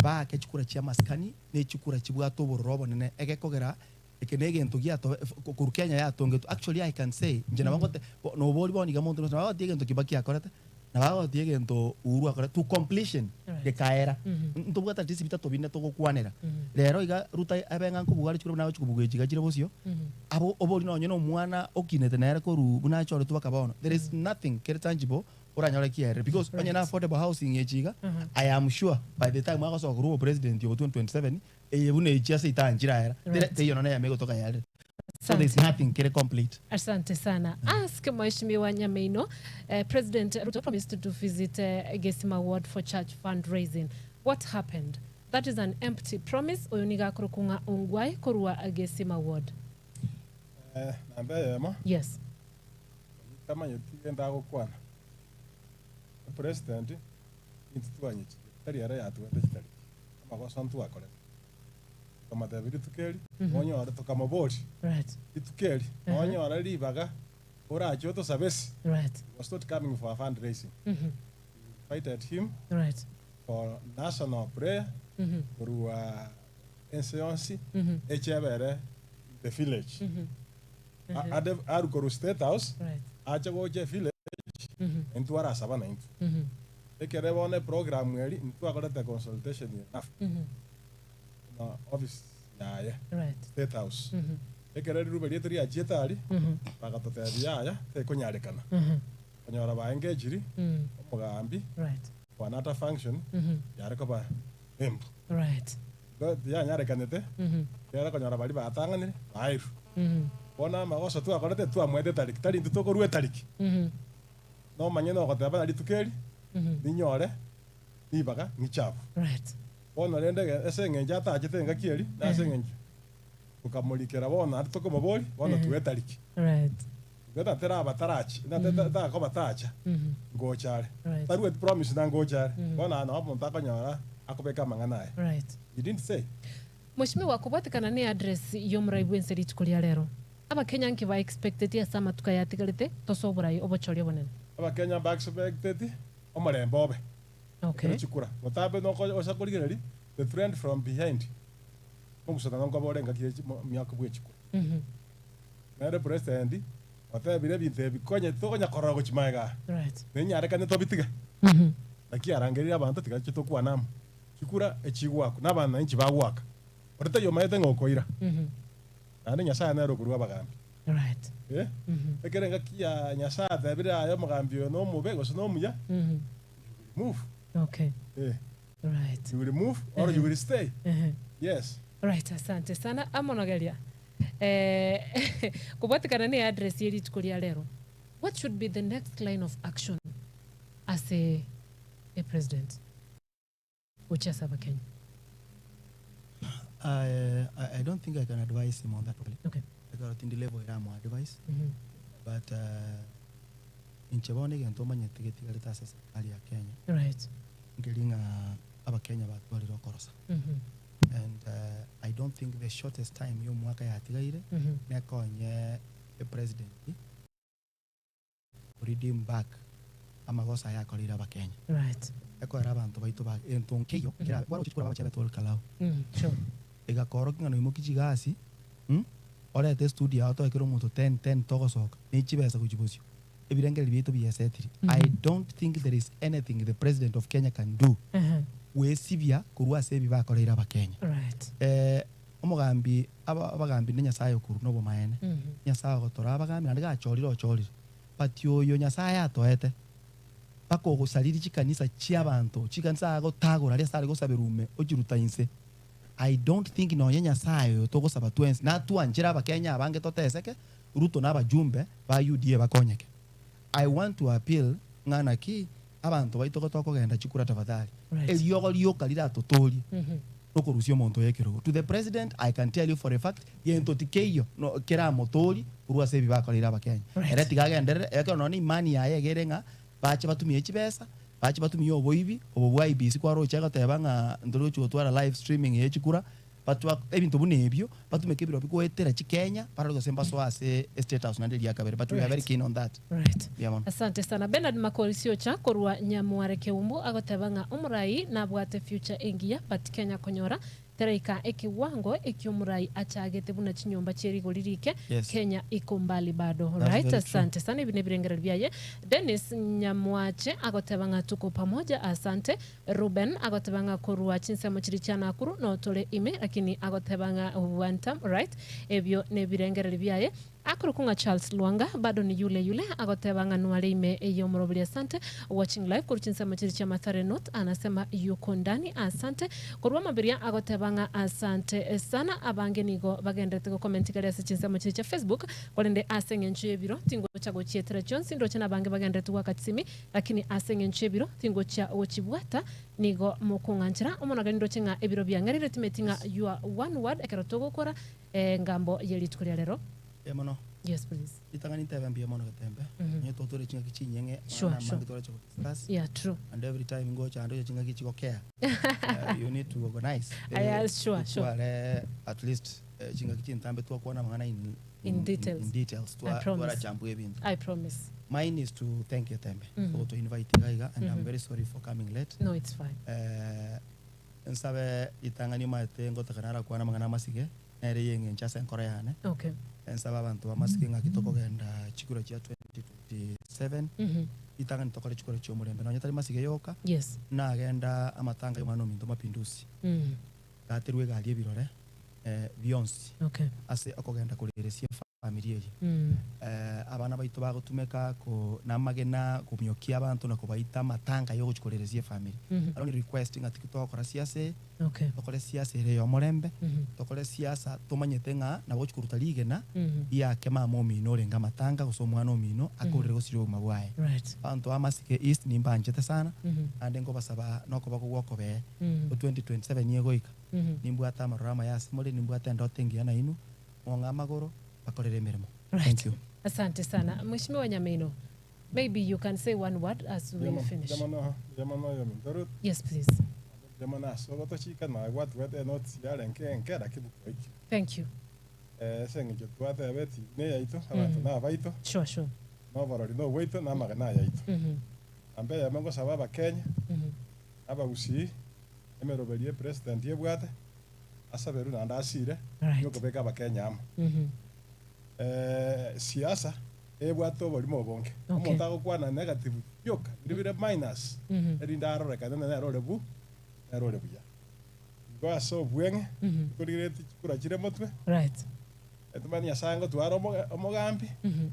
baake chikura chia amasikani ne chikura chibwate obororo obonene egekogera eke na egento giatobe korwa Kenya yatongetwe actually I can say inche nabo ngote nobori bono iga monto nabo bagotiga egento Kibaki akorete nabo bagotiga egento Uhuru akorete to completion Right. gekaera ntobwate at least bitato binde togokwanera rero iga Ruto abe ng'a nkobua are chikura buna agochi kobua echi iga chire bosio abo obori nonye na omwana okinete nere korwa buna achoretwe mpaka bono there is nothing kere tangible oranyore kiaerire because onye na affordable housing echi iga I am sure by the time agosoka korwa obopresident obo 2027 Eye buna echi ase itanchire aera, Right. teiyo nonya eyemo egotoka yarire. So there is Asante. nothing kere complete. Asante sana. Ask Mheshimiwa Nyamino, eh, President Ruto promised to visit eh, Gesima Ward for church fundraising. What happened? That is an empty promise. Oyo nigo akorokwa ng'a Ongwae korwa Gesima Ward. Eh, namba eyemo, Yes. tamanyeti gento agokwana. President, intwe twanyechire, tari ere yatwete chitariki. Amagoso ntwakorete. Tokamotebia rituko eri, onyore tokamoboria, Right. rituko eri, onyore ribaga, orache otosabe ase. Right. He was not coming for a fundraising. We invited him Right. for national prayer, korwa ense yonsi, echebere in the village. Ade aru korwa State House, Right. ache gocha village, intwe arasaba naintwe. Ekere bono eprogram eri, ntwakorete consultation enough na office yaye, Right. State House. Ekere riruba riaito riachiete aria, bagatotebia yaya, tekonyarekana. Konyora baengagiri, omogambi, Right. for another function, yare koba embu. Right. Igo tiyanyarekanete, kera konyora baria batang'anire, bairwe. Bono amagoso twakorete, twamwete etariki, tari intwe tokorwa etariki. Nomanye nogoteba na rituko eri, ninyore ribaga ng'iche abwo. Right. Bono rende ase eng'encho atachete engaki eria, na ase eng'encho tokamorikera bono naende tokomoboria, bono twa etariki. Right. Igo tateraba tarachi, takoba tacha, ngocha are. Right. Tarueti promise na ngocha are. Bono aa nabo omonto akonyora akobeka amang'ana aye. Right. He didn't say. Mweshimiwa, kobwatekana ne address y'omorai bw'ense rituko ria rero, Abakenya nki ba expecteti ase amatuko aya atigarete tose oborai obochori obonene? Abakenya mba expecteti omorembe obe Okay. ekero chikura. Botambe noko osa korigereria the trend from behind omosutano nkoba ore engaki ye miaka bwe chikura. Nere president otebire ebinto ebi konye tokonya korora gochia magega aa. Right. Nenyarekane tobitiga. Naki arangereire abanto tiga toche tokwane amo. Chikura echigwakwa, na abananchi bagoaka. Onde taiyo omanyete ng'a okoira. Naende Nyasae nere okorua abagambi. Right. Eh? Ekero engaki ya Nyasae atebire aye omogambi oyo nomobe gose nomuya, you will move. Okay. Eh. Right. You will move or you will stay. Yes. Right, asante sana. Amonogeria. Eh, kobwatekana ne address ye rituko ria rero. What should be the next line of action ase a president gochia ase abakenya? I, I, I don't think I can advise him on that properly. Okay. Ekero tindi level ere amo advice. But uh, inche bono egento omanyete getigarete ase serikali ya Kenya Right. nkeri ng'a abakenya batwarire okorosa. And uh, I don't think the shortest time y'omwaka yatigaire nekonye epresident redeem back amagoso aya akoreire abakenya. Right. Ekoera abanto baito ba ento nkeiyo kerabe kware gochia koraba abachebe Ol Kalou. Sure. Egakorokia ng'a noimoki chigasi orete estudio yao toe kera omonto ten ten togosoka ne chibesa gochia bosio ebirengererio biaito biesetiri. I don't think there is anything the president of Kenya can do gwesibia korwa ase ebi bakoreire abakenya. Right. Omogambi aba abagambi ne Nyasaye okorwa nobomaene. Nyasaye ogotora abagambi naende gachorire ochorire. But oyo Nyasaye atoete mpaka ogosariri chikanisa chiabanto, chikanisa agotagora aria ase are gosaberwa ime ochiruta inse. I don't think nonye Nyasaye oyo togosaba twensi natwanchere abakenya abange toteseke, Ruto na abajumbe ba UDA bakonyeke. I want to appeal ng'a naki abanto baito gotokogenda chikura tafadhali, Right. eriogo rioka riratotorie nokorusia omonto oyo ekerogo. To the president I can tell you for a fact gento tikeiyo no keramotorie korwa ase ebi bakoreire abakenya. Right. Ere tiga agenderere ekero nonya imani yaye egere ng'a bache batumie chibesa, bache batumie oboibi obo bwa IEBC kwaroche agoteba ng'a ntori gochi gotwara live streaming ye chikura, batwa ebinto buna ebio, batumeke ebirobi goetera chikenya barore gose mbasoe ase estate house naende eria kabere but we are very Right. keen on that. Right. Mbuya mono. Asante sana. Bernard Makori Siocha korwa Nyamware Keumbu agoteba ng'a omorai nabwate future engiya but Kenya konyora teraika ekiwango ekio omorai achagete buna chinyomba chie rigori rike Yes. Kenya iko mbali bado. That's Right. very true. Asante sana ebi nebirengererio biaye. Dennis Nyamwache agoteba ng'a tuko pamoja asante. Reuben agoteba ng'a korwa chinsemo chiria chia Nakuru notore ime lakini agoteba ng'a one term right ebio nebirengererio biaye. Akorokwa ng'a Charles Lwanga bado ni yule yule agoteba ng'a nware ime y'omorobori asante watching live korwa chinsemo chiria chia Mathare North anasema yuko ndani asante. Korwa Mabiria agoteba ng'a asante sana abange nigo bagenderete gocomment igare ase chinsemo chiria chia Facebook korende ase eng'encho y'ebiro tingocha gochietera chionsi ndoche nabange bagenderete goaka chisimi Lakini ase engencho y'ebiro tingochia gochibwata, nigo mokong'anchera. Omonogani ndoche ng'a ebiro biang'erire timeti ng'a your one word ekero togokora engambo ye rituko ria rero. Mbuya mono. Yes please. Ritang'ani ntebe mbuya mono Getembe. Onye twatware ching'aki chinyeng'e, Sure, amang'ana sure. amange twaroche go discuss. Yeah, true. And every time ngocha ande oche ching'aki chigokea. You need to organize. Aya, sure, sure. Totware at least ching'aki chintambe twakwana amang'ana in, In details. in details. I Twa, promise. twarachambua ebinto. I promise. Mine is to thank you Tembe for to invite iga iga and I'm very sorry for coming late. No, it's fine. Eh, nsabe ritang'ani omanyete ngotaka narakwane amang'ana amasige nere yeng'encho ase enkoro yane. Okay. Nsabe abanto bamasige ng'aki tokogenda chikura chia 2027 ritang'ani tokore chikura chia omorembe nonye tari masige yoka Yes. nagenda amatanga ya omwana ominto mapinduzi gaterwe egari ebirore eh, bionsi Okay. ase okogenda koreresia efamiri eria. Abana baito bagotumeka ko namagena komiokia abanto na kobaita amatanga yogochia koreresia efamiri. I only request ng'a tiki togokora siasa eye, Okay. tokore siasa ere yomorembe, tokore siasa tomanyete ng'a nabo ogochia koruta rigena riake mama omino orenge amatanga gose omwana omino akorere gosiria obogima bwaye. Right. Abanto ba Masike East nimbanchete sana, naende nkobasaba nokoboko gwa okobee, ko 2027 egoika, nimbwate amaroro amaya ase more, nimbwate endoto engiya nainwe, Mong'e amagoro, bakorere emeremo. Right. Thank you. Asante sana. Mheshimiwa Nyamino, maybe you can say one word as we Mbuya finish. mbuya mono, mbuya mono oyominto Ruth. Yes, please. Mbuya mono ase ogotochika naye gwatwete enotes yare nke enke lakini twaikire. Thank you. Eh, ase eng'encho twateba etibi neyaito, abanto nabaito, Sure, sure. na oborori nobwaito, na amagena ayaito. Namba eyemo ngosaba abakenya, abagusii, emeroberi epresident ebwate, asaberwe naende asire, Right. niokobeka abakenya amo. Siasa ebwate oborimo obonge. Okay. Omonto agokwana negative Bioka biria bire minus, erinde arorekane ng'a nere ore bu, nere ore buya. Igo ase obweng'e, torigeretie chikura chire motwe, Right. etomanye Nyasaye ngotware omoga omogambi,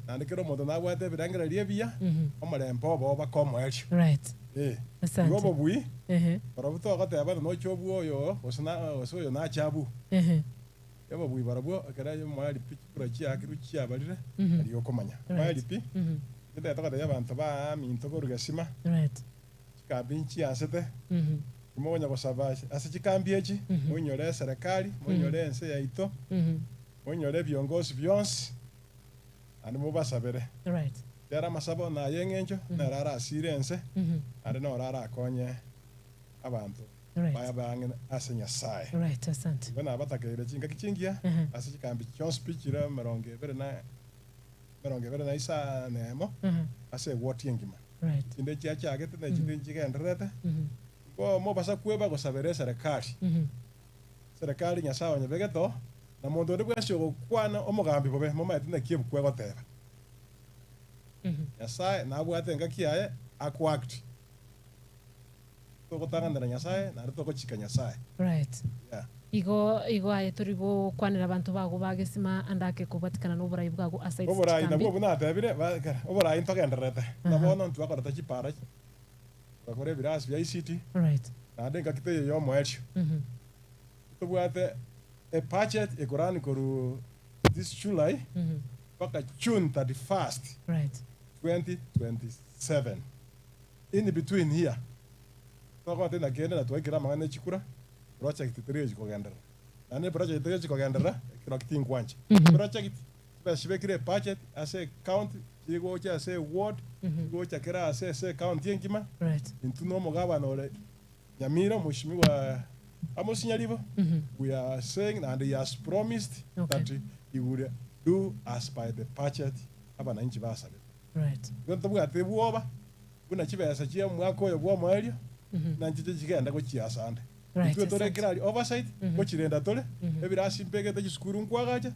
naende kera omonto nabwate ebirengererio ebiya, omorembe obe oo baka omoerio. Right. Eh, Asante. igo obobui, Ehe. barabwo togoteba ng'a noche obue oyo gose na gose oyo nache abue. Ehe. Obobui barabwo ekero omoerio pi chikura chiakirwe chiabarire, aria okomanya. Omoerio pi, Intwe togotebia abanto baaminto korwa gesima, Right. chikambi nchiasete, timokonya gosaba ase chikambi echi, moinyore eserekari, moinyore ense yaito, moinyore ebiongozi bionsi, naende mobasabere. Right. Ekiagera amasabo naye eng'encho, nere arasire ense, naende noro arakonye abanto Right. baye abang'e ase Nyasae. Right, asante. Igo nabatakeire chingaki chingiya ase chikambi chionsi pi chire emerongo ebere na 25 ase ewodi engima. Right. Chinde chiachagete na echinde nchigendererete. Igo mobasa kweba gosabera eserekari. Eserekari Nyasae onyebegete oo, na monto onde bwensi ogokwana omogambi bobe, momaete naki ebuku egoteba. Nyasae nabwate engaki yaye akoact. Togotang'anera Nyasae naende togochika Nyasae. Right. Yeah. Igo igo aye tori gokwanera abanto bago ba gesima ande ake kobwatikana noborai bwago ase Oborai chikambi. nabwo obwo natebire, ba- ekero oborai ntogendererete. Buna bono ntwakorete chipara, togakora ebirasi bia ICT, Right. naende engaki teiyo ya omoerio. Ntobwate ebudget ekorani korwa this July mpaka June 31st, Right. 2027. In between here, tokobwata na kende na twaikire amang'ana e chikura, project teri gochi kogenderera. Naende project teri gochi kogenderera, ekero tinkwancha. Project chibesa chibekire ebudget ase ecounty, chigocha ase eward, chigocha kera ase ase ecounty engima, Right. intwe na omogabana ore Nyamira, Mheshimiwa Amos Nyaribo, we are saying and he has promised Okay. that he will do as by the budget abananchi basabete. Right. Igo ntobwate bwoba buna chibesa chia omwaka oyo bw'omoerio, na nchiche chigende gochia asande. Right, Intwe tore asante. kera aria oversight, gochirenda tore, ebirasi mbegete chisukuru nkwagacha,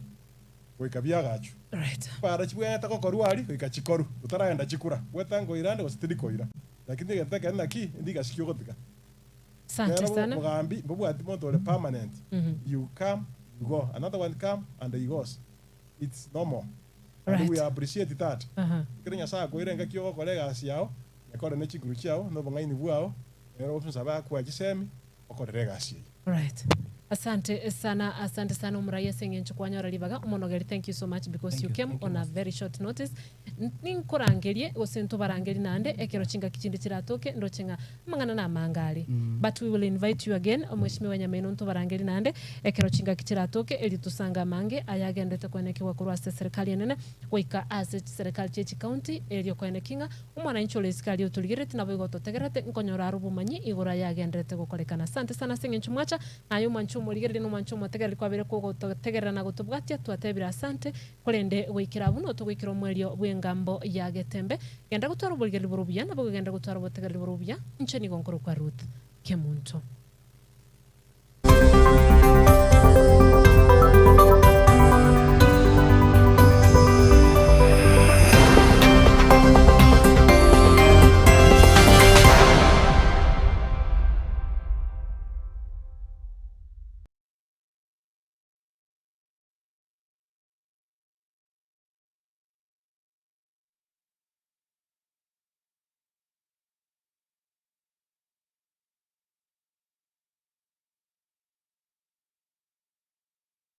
goika biagachwe. Right. Chipara chibwenerete gokorwa aria, goika chikorwe, otaragenda chikura, gweta nkoira ande gose tindi koira. Lakini egento ekere naki, ndigasi ki ogotiga. Asante Rero sana. mogambi, mbobwati monto ore permanent, you come, you go, another one come and he goes. It's normal. And Right. we appreciate that. Aha. Ekero Nyasae akoire engaki yogokora egasi yao, nyekore ne chinguru chiao, na obong'aini bwao, nere omosabe akoe chisemi, okorere egasi eyio. Right. Asante sana, asante sana omorai ase eng'encho kwanyora ribaga. Omonogeri thank you so much because Thank you you, came thank you, on a Master. very short notice. N- Ninkorangerie gose ntobarangerie naende ekero chingaki chinde chiratoke ndoche ng'a amang'ana namange are. But we will invite you again Mheshimiwa Nyameno ntobarangerie naende ekero chingaki chiratoke erio tosange amange ayagendete koenekigwa korwa ase eserikali enene goika ase chiserikali chie chicounty erio koenekia ng'a Omwananchi ore isiko aria otorigerereti naboigo ototegererete, nkonyora are obomanyi igoro ayagendererete gokorekana. Asante sana ase engencho mwacha, naye omwanchi omorigereria na omwanchi omotegereri kwabeire kogototegerera na gotobwatia, twatebire asante, korende goikera abwo notogoikera omoerio bw'engambo ya Getembe. Genda gotwara oborigereri bore obuya, naboigo genda gotwara obotegereri bore obuya. Inche nigo nkorokwa Ruth Kemunto.